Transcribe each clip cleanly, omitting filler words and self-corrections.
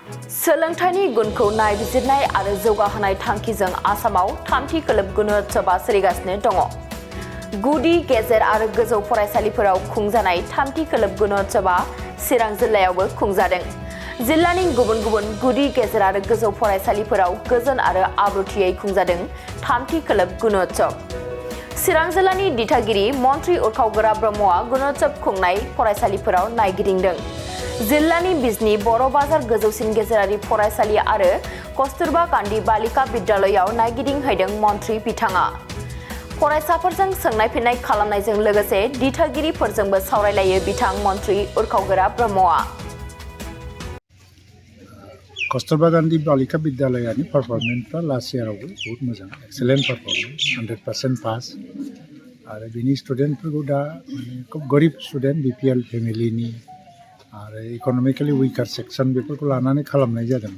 सोलोंथाइनि गुनखौ नायबिजिरनाय आरो जौगाहोनाय थांखिजों आसामाव थामथि खोलोब गुणोत्सवआ सोलिगासिनो दङ। गुदि गेजेर आरो गोजौ फरायसालिफोराव खुंजानाय थामथि खोलोब गुणोत्सवआ चिरां जिल्लायावबो खुंजादों। जिल्लानि गुबुन गुबुन गुदि गेजेर आरो गोजौ फरायसालिफोराव गोजोन आरो आब्रुथियै खुंजादों थामथि खोलोब गुणोत्सव। चिरां जिल्लानि दिथागिरि मन्त्रि उरखावगोरा ब्रह्मआ गुणोत्सव खुंनाय फरायसालिफोराव नायगिदिंदों। जिल्लानि बिजनी बर' बाजार गोजौसिन गेजेरारि फरायसालि आरो कस्तुरबा गान्धी बालिका बिद्यालयाव नायगिदिंहैदों मन्त्रि बिथाङा। फरायसाफोरजों सोंनाय फिन्नाय खालामनायजों लोगोसे दिथागिरिफोरजोंबो सावरायलायो बिथां मन्त्रि उरखावगोरा ब्रह्मआ। कस्तुरबा गान्धी बालिका बिद्यालयनि पारफरमेन्सफ्रा लास्ट इयारावबो बहुत मोजां, एक्सेलेन्ट पारफरमेन्स, 100% पास। आरो बिनि स्टुडेन्टफोरखौ दा खुब गरिब स्टुडेन्ट, बिपिएल फेमिलिनि आरो इकनमिकेलि उइकार सेक्सन बेफोरखौ लानानै खालामनाय जादों।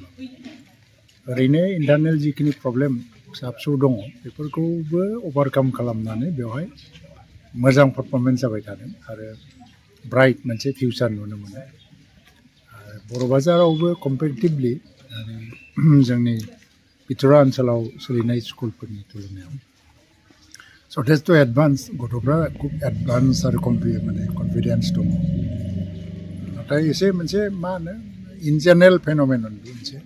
ओरैनो इन्टारनेल जिखिनि प्रब्लेम फिसा फिसौ दङ बेफोरखौबो अभारकाम खालामनानै बेवहाय मोजां पारफरमेन्स जाबाय थादों आरो ब्राइट मोनसे फिउचार नुनो मोनो। बर' बाजारावबो कम्पेरेटिभलि जोंनि बिथोरा ओनसोलाव सोलिनाय स्कुलफोरनि तुलनायाव जथेस्थ' एडभान्स, गथ'फ्रा खुब एडभान्स आरो कनफिडेन्स दङ। नाथाय एसे मोनसे मा होनो इन जेनेरेल फेन'मेनन बे मोनसे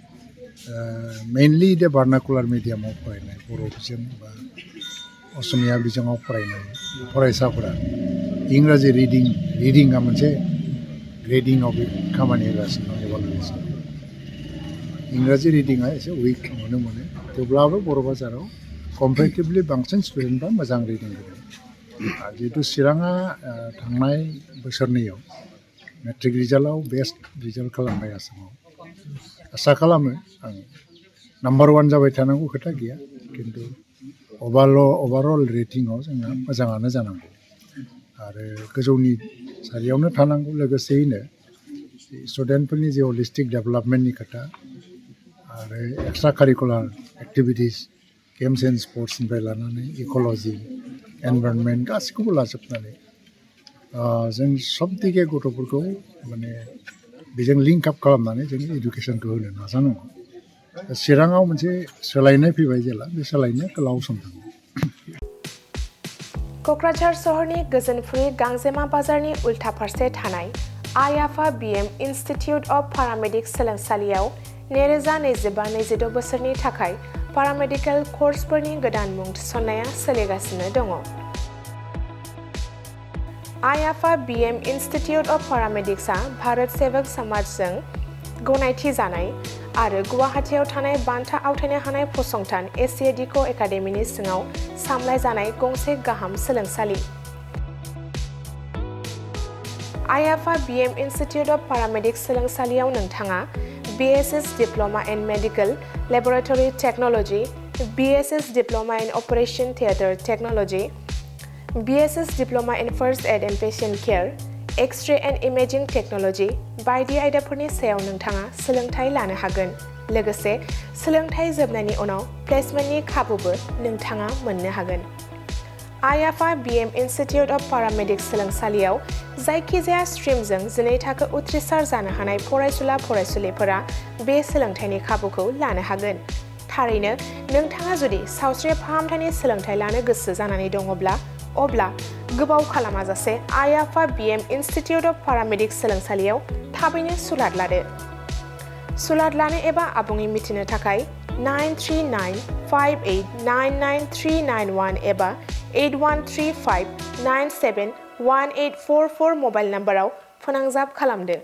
मेइनलि दा भार्नाकुलार मिडियामाव फरायनाय बर' बिजों बा असमिया बिजोङाव फरायनाय फरायसाफोरा इंराजि रिडिंआ मोनसे ग्रेडिंआव बे खामानि होगासिनो दं, एभालुएसन। इंराजि रिडिंआ एसे उइक नुनो मोनो, थेवब्लाबो बर' बाजाराव कम्पेरेटिभलि बांसिन स्टुडेन्टफ्रा मोजां रिडिं होदों। आरो जिहेतु चिराङा थांनाय बोसोरनैयाव मेट्रिक रिजाल्टआव बेस्ट रिजाल्ट खालामबाय आसामाव, आसा खालामो आं नाम्बार 1 जाबाय थानांगौ खोथा गैया, खिन्थु अभारअल रेटिंआव जोंहा मोजाङानो जानांगौ आरो गोजौनि सारियावनो थानांगौ। लोगोसेयैनो स्टुडेन्टफोरनि जे हलिस्टिक डेभेलपमेन्टनि खोथा आरो extra curricular activities, games and स्पर्ट्सनिफ्राय लानानै इक'ल'जि, एनभाइरनमेन्ट गासैखौबो लाजोबनानै जों सबदिके गथ'फोरखौ माने बेजों लिंक आप खालामनानै जों इडुकेसनखौ होनो नाजानांगौ। चिराङाव मोनसे सोलायनाय फैबाय जेला, बे सोलायनाया गोलाव सम थाङो। क'क्राझार सहरनि गोजोनफुरि गांजेमा बाजारनि उल्था फारसे थानाय आइ आफा बिएम इनस्टिटिउट अफ पारामेडिक सोलोंसालियाव 2025-26 बोसोरनि थाखाय पारामेडिकेल कर्सफोरनि गोदान मुं थिसननाया सोलिगासिनो दङ। आइ आफा बिएम इनस्टिटिउट अफ पारामेडिक्सआ भारत सेवक समाजजों गनायथि जानाय आरो गुवाहाटीआव थानाय बान्था आवथायनो हानाय फसंथान एसिएडिक' एकाडेमिनि सिङाव सामलायजानाय गंसे गाहाम सोलोंसालि। आइ आफा बिएम इनस्टिटिउट अफ पारामेडिक्स सोलोंसालियाव नोंथाङा BSS diploma in medical laboratory technology, BSS diploma in operation theatre technology, BSS diploma in first aid and patient care, X ray and imaging technology बायदि आयदाफोरनि सायाव नोंथाङा सोलोंथाइ लानो हागोन। लोगोसे सोलोंथाइ जोबनायनि उनाव प्लेसमेन्टनि खाबुबो नोंथाङा मोननो हागोन। आइ आफा बिएम इनस्टिटिउट अफ पारामेडिक्स सोलोंसालियाव जायखिजाया स्ट्रिमजों 12 थाखो उथ्रिसार जानो हानाय फरायसुला फरायसुलिफोरा बे सोलोंथाइनि खाबुखौ लानो हागोन। थारैनो नोंथाङा जुदि सावस्रि फाहामथायनि सोलोंथाइ लानो गोसो जानानै दङब्ला अब्ला गोबाव खालामाजासे आइ आफा बिएम इनस्टिटिउट अफ पारामेडिक्स सोलोंसालियाव थाबैनो सुलाद लादो। सुलाद लानो एबा आबुङै मिथिनो थाखाय 9395899391 एबा 8135971844 मबाइल नाम्बाराव फोनांजाब खालामदो।